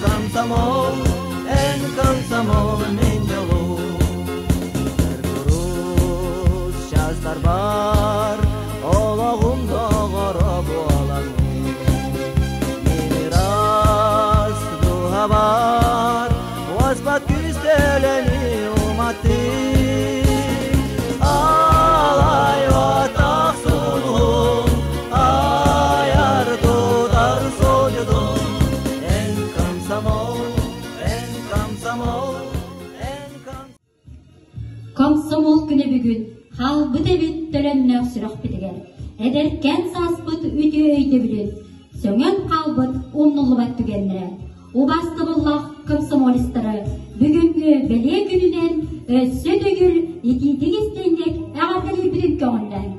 Комсомол, эн комсомол, мин дьолум. Курус чаастарбар олоҕум доҕоро буолаҥҥын. Мин ыраас дууһабар уоспат күүстэлэни уматтым. Алай-атах сулуһум, айар тутар суолдьутум. Эн комсомол, эн комсомол, эн Комсомол күнэ бүгүн хаалбыт эбит төлөннөөх сүрэхпитигэр, эдэркээн сааспыт үтүө өйдөбүлүн, сөҥөн хаалбыт умнуллубат түгэннэрэ. Убаастабыллаах комсомолецтары бүгүҥҥү бэлиэ күнүнэн өссө төгүл итиитик истиҥник эҕэрдэлиирбитин көҕүллээн.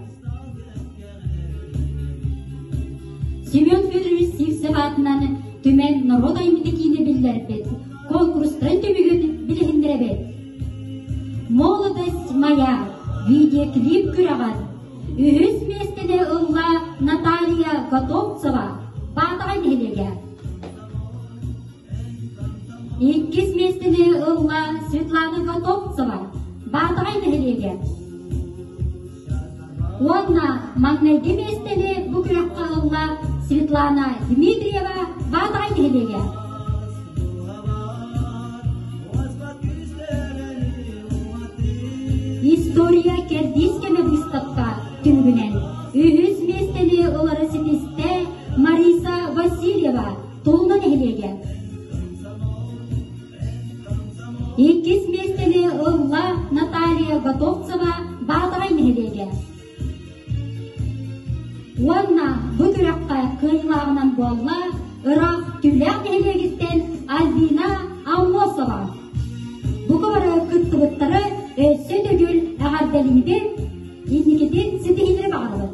Семен Федорович Сивцев аатынан Түмэн норуот айымньыта киинэ биллэрбит конкурстарын түмүгүн билиһиннэрэбит. «Молодость моя» видеоклип күрэҕэр үһүс миэстэни ылла Наталья Готовцева, Баатаҕай нэһилиэгэ. Иккис миэстэни ылла Светлана Готовцева, Баатаҕай нэһилиэгэ. Уонна маҥнайгы миэстэни бу күрэххэ ылла Светлана Дмитриева, Баатаҕай нэһилиэгэ. История кэрдиис кэмэ быыстапка түмүгүнэн үһүс миэстэни ылары ситистэ Мариса Васильева, Тулуна нэһилиэгэ. Иккис миэстэни ылла Наталья Готовцева, Баатаҕай нэһилиэгэ. Уонна бу күрэххэ кыайыылааҕынан буолла ыраах Түлээх нэһилиэгиттэн Альбина Аммосова. Бука бары кыттыбыттары өссө төгүл эҕэрдэлиибит, инникитин ситиһиилэри баҕарабыт.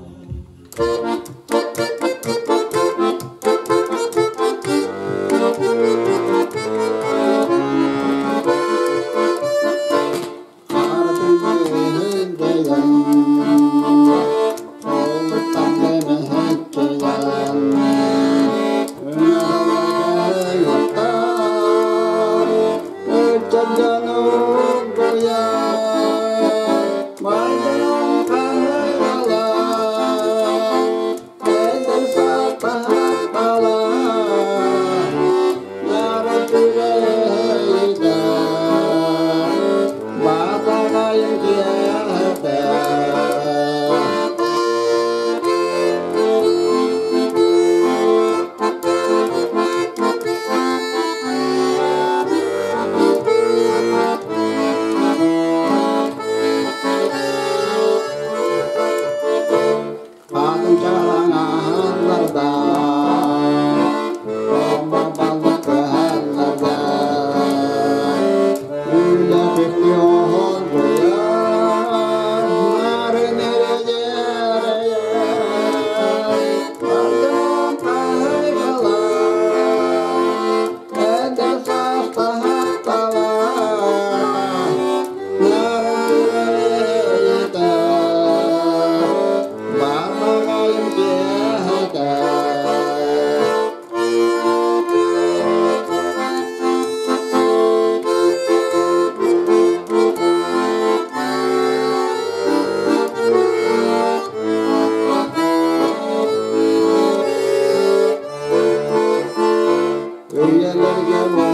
Үйэлэргэ